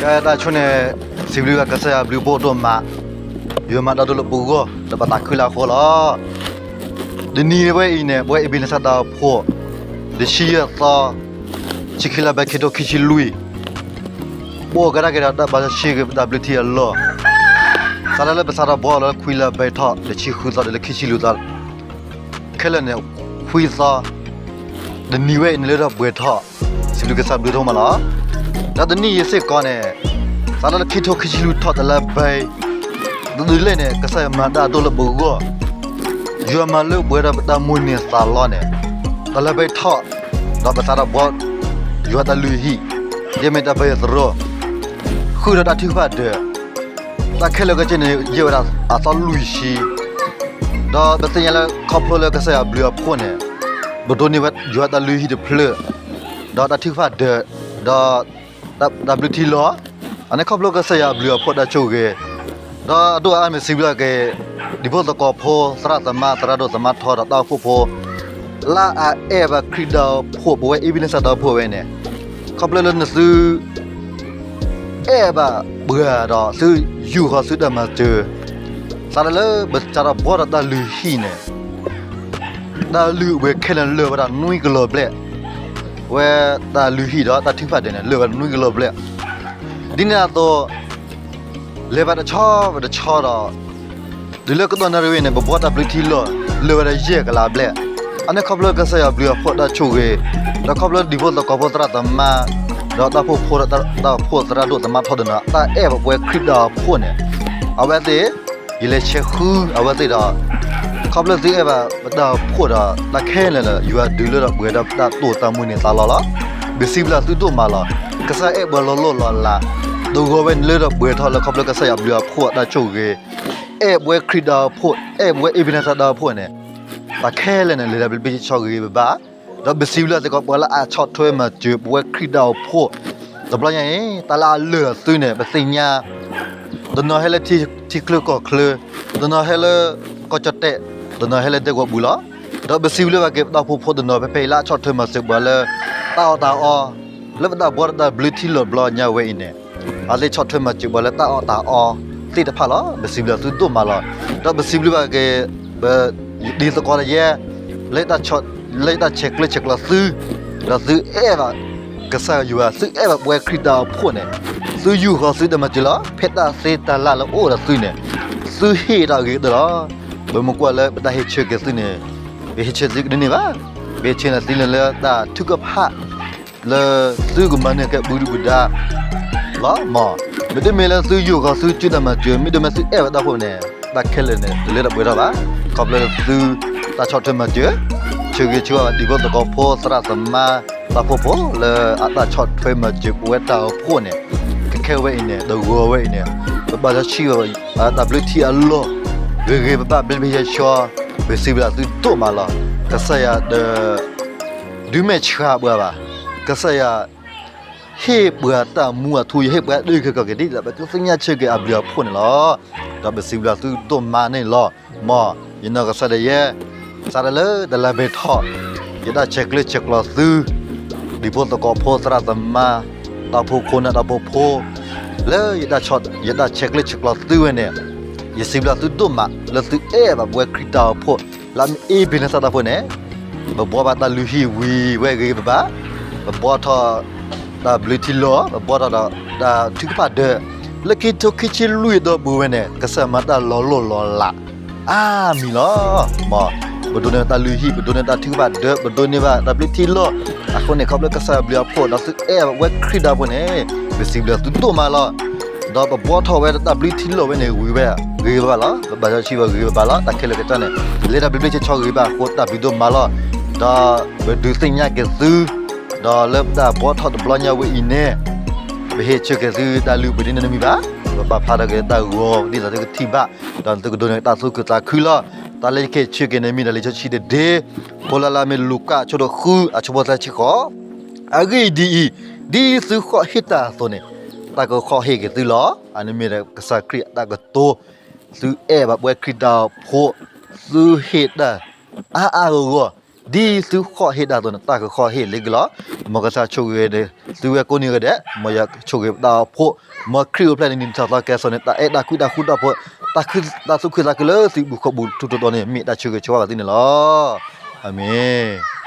တၢ်ဆိန့ၣ် စံးဘျုးဘၣ်ကစၢ်ယွၤဘျုးဖှိၣ်ဒိၣ်မး, ယွၤမၤတၢ်ဒိၣ်လၢပဂီၢ် လၢပသးခုလၢအဃိလီၤ. တနံၤဝဲအံၤန့ၣ် ပဝဲအ့ဘ့နစၢ်တၢ်အိၣ်ဖှိၣ် တဆံယဲၢ်သီ ဆံခံလါဘဲ ခံထိခံဆံလွံၢ် ပအိၣ်ကဒါက့ၤဒီးတၢ်ဘါစီဆှံဂ့ၤ ပတၢ်ဘျၢထံအလီၢ်, စးထီၣ်လၢပစးထီၣ်ဘှီလၢခွံလါဘဲထီၣ် တဆံဃုသီ တုၤလၢခံဆံလွံၢ်သီ ခဲလၢာ်န့ၣ် ခွံသီ, တနံၤဝဲအံၤန့ၣ်လၢထီၣ်ပှဲၤထီၣ်, စံးဘျုးကစၢ်ဘျုးဒိၣ်မးလီၤ. ဒီးတနံၤယစ့ၢ်ကီးန့ၣ် စးထီၣ်လၢခံထိခံဆံလွံၢ်ထီၣ်တလါဘဲ တုၤလၢန့ၣ် ကစၢ်ယွၤမၤတၢ်ဒိၣ်လၢပဂီၢ်, ယွၤမၤလၢပှဲၤဒီးပတၢ်မုၢ်န့ၢ်သးလီန့ၣ်, တလါဘဲထီၣ်, ဒီးပစးထီၣ်ဘှီ ယွၤတၢ်လုၢ်ဟံၣ်, ယဲၢ်မ့ၢ်တၢ်ဘါယွၤသရိာ်, ဃုာ်ဒီးတၢ်ထုကဖၣ်ဒၢး, တၢ်ခဲလၢာ်ခဲဆ့န့ၣ် ယဲၢ်ဝဲဒၣ်အသီလွံၢ်ဆံ, ဒီးပသ့ၣ်ညါလၢခီဖျိလၢကစၢ်ယွၤဘျုးအဖှိၣ်န့ၣ်, ပဒိးန့ၢ်ဝဲယွၤတၢ်လုၢ်ဟံၣ်တဖျၢၣ်, ဒီးတၢ်ထုကဖၣ်ဒၢး, ဒီး တၢ်ဘျၢထံလီၢ်, အန့ၣ်ခီဖျိကစၢ်ယွၤအဘျုးအဖှိၣ်တၢ်ဆိၣ်ဂ့ၤ, ဒီးအဒိၣ်အါမ့ၢ်စံးဘျုးက့ၤ ဒံဖိသကိးဖိ သရၣ်သမါ သရၣ်ဒိၣ်သမါထီ ဒီးတၢ်အိၣ်ဖှိၣ်ဖိ လၢအအဲၣ်ဘၣ်ခရံာ်တၢ်အိၣ်ဖှိၣ် ပဝဲအ့ဘ့နစၢ်တၢ်အိၣ်ဖှိၣ်ဝဲန့ၣ်, ခီဖျိလၢနသု အဲၣ်ဘၣ်ပှၤဒီးသုယူာ်ဃီၤသုတၢ်မၤစၢၤ, စးထီၣ်လၢပစးထီၣ်ဘှီဒီးတၢ်လုၢ်ဟံၣ်န့ၣ် တၢ်လုၢ်အဝဲခဲလၢာ်လၢာ်ဝဲဒၣ်နွံကလီၤဘျဲၣ်, ဝဲတၢ်လုၢ်ဟံၣ်ဒီးတၢ်ထုကဖၣ်ဒၢးန့ၣ် လၢာ်ဝဲဒၣ်နွံကလီၤဘျဲၣ်, ဒ်န့ၣ်အသိး လဲၤဘၣ်တဆီဘၣ်တဆီဒီး တုၤလၢကတီၢ်နၣ်ရံၣ်ဝဲန့ၣ် ပဘှီတၢ်ဘျၢထံလီၢ် လၢာ်ဝဲဒၣ်ယဲၢ်ကလးဘျဲၣ်, အန့ၣ်ခီဖျိကစၢ်ယွၤဘျုးအဖှိၣ်တၢ်ဆိၣ်ဂ့ၤ, ဒီးခီဖျိဒံဖိသကိးဖိသရၣ်သမါ, ဒီးတၢ်အိၣ်ဖှိၣ်ဖိဒီးတၢ်အိၣ်ဖှိၣ်သရၣ်ဒိၣ်သမါထီဒီး တၢ်အဲၣ်ဘၣ်ပဝဲခရံာ်တၢ်အိၣ်ဖှိၣ်န့ၣ်, အဝဲသ့ၣ် ယလဲၤဆဲးဃုအဝဲသ့ၣ်ဒီး ခီဖျိသုအဲၣ်ဘၣ်ပတၢ်အိၣ်ဖှိၣ်ဒီး တၢ်ခဲလၢာ်လၢ ယွၤဒုးလၢထီၣ်ပှဲၤဒီးပတၢ်တိာ်တၢ်မုၢ်န့ၢ်သးလီလီၤ. ပစံးဘျုးသုဒိၣ်မးလီၤ. ကစၢ်အဲၣ်ပှၤလီၤလိၢ်လီၤလး, တဂီၤဝဲန့ၣ်လၢထီၣ်ပှဲၤထီၣ်လၢခီဖျိကစၢ်ယွၤဘျုးအဖှိၣ်အတၢ်ဆိၣ်ဂ့ၤ, အဲၣ်ပဝဲခရံာ်တၢ်အိၣ်ဖှိၣ်, အဲၣ်ပဝဲအ့ဘ့နစၢ်တၢ်အိၣ်ဖှိၣ်န့ၣ်, တၢ်ခဲလၢာ်န့ၣ် လဲၤတၢ်ဘျုးဘျုးဆိၣ်ဂ့ၤဂ့ၤဘၣ်ဘၣ်, ဒီးပစံးဘျုးစ့ၢ်ကီးပှၤလၢအဆီၣ်ထွဲမၤစၢၤ ပဝဲခရံာ်တၢ်အိၣ်ဖှိၣ်, တဘျီညါအံၤ တၢ်လၢအလၢာ်အသုန့ၣ် ပသ့ၣ်ညါ တနီၤဟဲလၢထံချၢကီၢ်ချၢ, တနီၤဟဲလၢကီၢ်ကၠီၣ်တဲၣ်, တနီၤဟဲလၢဒဲကဝီၤပူၤလီၤ. ဒီးပစံးဘျုးဘၣ်က့ၤပတၢ်အိၣ်ဖှိၣ်ဖိတနီၤဖဲဖဲအံၤလၢအဆီၣ်ထွဲမၤစၢၤပှၤလၢ တၢ်အီၣ်တၢ်အီ, လၢပတၢ်ဘှီတၢ်ဘျၢထံလီၢ်ဘျီညါဝဲအံၤန့ၣ်, အဝဲသ့ၣ်ဆီၣ်ထွဲမၤစၢၤပှၤလၢတၢ်အီၣ်တၢ်အီသ့ၣ်တဖၣ်လီၤ. ပစံးဘျုးသုဒိၣ်မးလီၤ. ဒီးပစံးဘျုးဘၣ်က့ၤ ပဒံသကိးဒီးယဲ လၢတၢ်ဆဲးကျၢဆဲးကျိးသု, ဒီးသုအဲၣ်ဘၣ်ကစၢ်ယွၤ, သုအဲၣ်ဘၣ်ပဝဲခရံာ်တၢ်အိၣ်ဖှိၣ်န့ၣ်, သုယူာ်ဃီၤသုတၢ်မၤစၢၤလီၤ. ဖဲတၢ်သ့တၢ်လၢ်လၢအိၣ်ဒီးသုန့ၣ်, သုဟ့ၣ်တၢ်ဂ့ၤကတၢၢ်လီၤ. ပမ့ၢ်ကွၢ်လၢပတၢ်ဟ့ၣ်ဆၢက့ၤသုန့ၣ်, ပဟ့ၣ်ဆၢသုကဒ်န့ၣ်ဘၣ်. ပဟ့ၣ်ဆၢန့ၣ်သုန့ၣ်လၢတၢ်ထုကဖၣ် လၢသုကမၤန့ၢ်ကဲပူၤဒုၣ်ပူၤဒါလီၤ. မ့ၢ်တမ့ၢ်လၢသုယူာ်ဃီၤသုစုတၢ်မၤစၢၤ, မ့ၢ်တမ့ၢ်သုအဲၣ်ဝဲတၢ်အိၣ်ဖှိၣ်န့ၣ်, တၢ်ခဲလၢာ်န့ၣ် တလၢတပှဲၤထီၣ်ဘၣ်. ခီဖျိသုတၢ်ဆီၣ်ထွဲမၤစၢၤ, ဆၢဂ့ၤဆၢဝါဘၣ်ဒံဖိသကိးဖိသရၣ်သမါ, တၢ်အိၣ်ဖှိၣ်ဖိလၢအတၢ်ဆီၣ်ထွဲမၤစၢၤပဝဲတၢ်အိၣ်ဖှိၣ်န့ၣ်, ကခဲဝဲအံၤန့ၣ် တဂီၤဝဲအံၤန့ၣ်, ပဘၣ်တၢ်ဆံးဘၣ်တၢ်ဘျၢထံအလီၢ်, ဂ့ၤဂ့ၤဘၣ်ဘၣ်ဘျ့ဘျ့ဆှီဆှီ, ပစံးဘျုးသုဒိၣ်မးလီၤ. ကစၢ်ယွၤဒီး ဒုးမဲာ်ဆှးပှၤဘၣ်. ကစၢ်ယွၤ ဟ့ၣ်ပှၤတၢ်မူအထူအယိာ်, ဟ့ၣ်ပှၤဒုးခဲကီၢ်ကဒံဒီး ပကသ့ၣ်ညါဆၢက့ၤအဘျုးအဖှိၣ်န့ၣ်လီၤ. ဒီးပစံးဘျုးသုဒိၣ်မးန့ၣ်လီၤ. မ်ယနီၢ်ကစၢ်ဒၣ်ယဲ, စးထီၣ်လၢတလါဘဲထီၣ်, ယတၢ်ဆဲးကျၢဆဲးကျိးသု, ဒံဖိသကိးဖိသရၣ်သမါ, တၢ်အိၣ်ဖှိၣ်ခိၣ်နၢ်တၢ်အိၣ်ဖှိၣ်ဖိ, လၢယတၢ်ဆဲးကျၢဆဲးကျိးသုဝဲန့ၣ်, ယစံးဘျုးသုဒိၣ်မး လၢသုအဲၣ်ဘၣ်ပဝဲခရံာ်တၢ်အိၣ်ဖှိၣ်, လၢအမ့ၢ်အ့ဘ့နစၢ်တၢ်အိၣ်ဖှိၣ်န့ၣ်, ပဘှီဘၣ်တၢ်လုၢ်ဟံၣ်ဝံၤဝဲဂ့ၤဂ့ၤဘၣ်ဘၣ်, ပဘှီထီၣ်တၢ်ဘျၢထံလီၢ်, ပဘှီထီၣ်ဒီးတၢ်ထုကဖၣ်ဒၢး, လၢခံထိခံဆံလွံၢ်အတီၢ်ပူၤဝဲန့ၣ် ကစၢ်မၤတၢ်လီၤလိၢ်လီၤလး အါမံၤလီၤ. မ်ပဒိးန့ၢ်တၢ်လုၢ်ဟံၣ်, ပဒိးန့ၢ်တၢ်ထုကဖၣ်ဒၢး, ပဒိးန့ၢ်ဘၣ်တၢ်ဘျၢထံလီၢ်, အဃိန့ၣ် ခီဖျိကစၢ်ယွၤဘျုးအဖှိၣ် ဒီးသုအဲၣ်ဘၣ်ဝဲခရံာ်တၢ်အိၣ်ဖှိၣ်န့ၣ်, ပစံးဘျုးသုဒိၣ်မးလီၤ. ဒီးပဘှီထီၣ်ဝဲဒၣ်တၢ်ဘျၢထံလီၢ်ဝဲန့ၣ်ဝံၤဝဲ, ဂ့ၤဘၣ်လီၤ, ပဘၣ်တၢ်ဆံးဘၣ်ဂ့ၤဘၣ်လီၤ, တၢ်ခဲလၢာ်ကတၢၢ်န့ၣ်, လဲၤတၢ်ဘျ့ဘျ့ဆှီဆှီဂ့ၤဘၣ်အဃိ တၢ်ဘျုးဒိၣ်မးလီၤ. ဒီးပဒုးသ့ၣ်ညါက့ၤသု, ဒီးလၢပတၢ်ဘှီထီၣ်တဘျီညါဝဲအံၤန့ၣ်, ပဟ့ၣ်ဆၢက့ၤသုတၢ်လုၢ်ပှ့ၤဒ်န့ၣ်တမံၤဘၣ်, ပပာ်ဖျါထီၣ်က့ၤတၢ်ဂီၤဒ်သိးသုကထံၣ်ဘၣ်, ဒီးသုကဒိးန့ၢ်တၢ်သူၣ်ခုသးခုလီၤ. တၢ်လၢယကဟ့ၣ်ဆၢက့ၤန့ၣ်မ့ၢ်ဒၣ်လံာ်စီဆှံတဒ့, ဖဲလၢလၢမ့ၢ်လူၤကၣ်အဆၢဒိၣ်ဃုအဆၢဖိသၢဆံဃိး, အဂ့ၢ်ဒ်အံၤ, ဒ်သုဃီၣ်ဟ့ၣ်တၢ်အသိးန့ၣ်, တၢ်ကဃီၣ်ဟ့ၣ်က့ၤသုလီၤ. အန့ၣ်မ့ၢ်ဒၣ်ကစၢ်ခရံာ်အတၢ်ကတိၤ, သုအဲၣ်ဘၣ်ပဝဲခရံာ်တၢ်အိၣ်ဖှိၣ်, သုဟ့ၣ်တၢ်အါအါဂီၢ်ဂီၢ်, ဒ်သုဃီၣ်ဟ့ၣ်ဒၣ်အသိးန့ၣ် တၢ်ကဃီၣ်ဟ့ၣ်လၢက့ၤလီၤ. မ်ကစၢ်ဆိၣ်ဂ့ၤန့ၣ် သုဝဲကိးနံၤဂၤဒဲး, မ်ယွၤဆိၣ်ဂ့ၤပတၢ်အိၣ်ဖှိၣ်, မ်ခရံာ်အိၣ်ဖျဲၣ်န့ၣ် နံၣ်ထီၣ်သီကဲထီၣ်န့ၣ် တၢ်အဲၣ်တၢ်ကွံတၢ်ဃူတၢ်ဖိး, တၢ်သူၣ်ခုသးခုလၢသုပူၤခီၣ်ပူၤထူးထူးတီၤန့ၣ် မ့ၢ်တၢ်ဆိၣ်ဂ့ၤဆိၣ်ဝါဘၣ်သုန့ၣ်လီၤ. အၤမ့ၣ်.